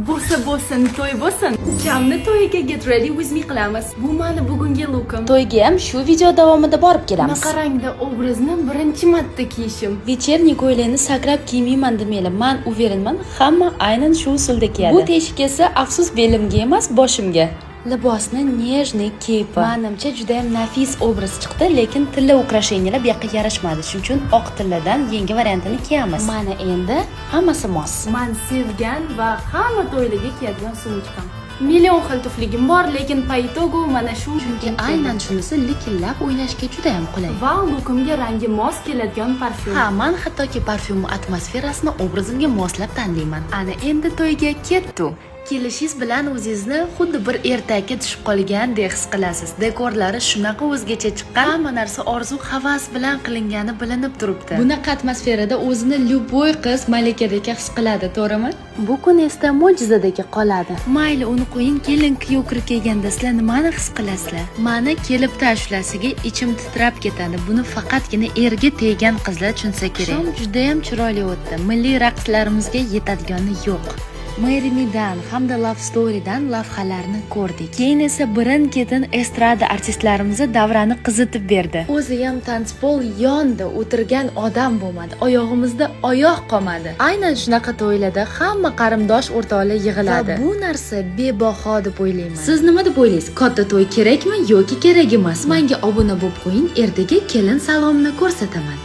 Bo'lsa bo'lsin, to'y bo'lsin. Ukamni to'yiga get ready with me qilamiz. Bu mani bugungi lookim. To'yga ham shu video davomida borib Nima kelamiz. Qarangda, obrazni birinchi marta kiyishim. Вечерний ko'ylakni sakrab kiymayman demanglar. Man уверен man, hamma aynan shu usulda kiyadi. Bu teshik esa, afsus, belimga emas, boshimga. Libosni нежный кепа. Manimcha, juda ham nafis obraz chiqdi, lekin tilla украшения lar bu yoqqa yarashmadi. Shuning uchun oq tilladan yangi variantini kiyamiz. Mana endi hammasi mos. Man sevgan va hamma to'ylarga kiyadigan сумочка m. Million xil tufligim bor, lekin по итогу mana shu. Chunki aynan shunisi likillab o'ynashga juda ham qulay. Va lookimga rangi mos keladigan parfyum. Ha, man hattoki parfyum atmosferasini obrazimga moslab tanlayman. Ana endi to'yga ketdi. Kelishingiz bilan o'zingizni xuddi bir ertakka tushib qolgandek his qilasiz. Dekorlari shunaqa o'zgacha chiqqan. Hamma narsa orzu havas bilan qilingani bilinib turibdi. Bunaqa atmosferada o'zini любой qiz malikadek his qiladi, to'g'rimi? Bu kun esda mo'jizadek qoladi. Mayli, uni qo'ying, kelin kuyov kirib kelganda sizlar nimani his qilasizlar? Mani kelib tashlasiga ichim titrab ketadi. Buni faqatgina erga teggan qizlar tushunsa kerak. Shom juda ham chiroyli o'tdi. Milliy raqslarimizga yetadigani yo'q. Marry Me'dan hamda Love Story'dan lavhalarni ko'rdik. Keyin esa birin-ketin estrada artistlarimiz davrani qizitib berdi. O'zi ham танцпол yondi, o'tirgan odam bo'lmadi. Oyog'imizda oyoq qolmadi. Aynan shunaqa to'ylarda hamma qarindosh o'rtoqlar yig'iladi. Va bu narsa bebaho deb o'ylayman. Siz nima deb o'ylaysiz? Katta to'y kerakmi yoki kerak emasmi? Menga obuna bo'lib qo'ying, ertaga kelin salomini ko'rsataman.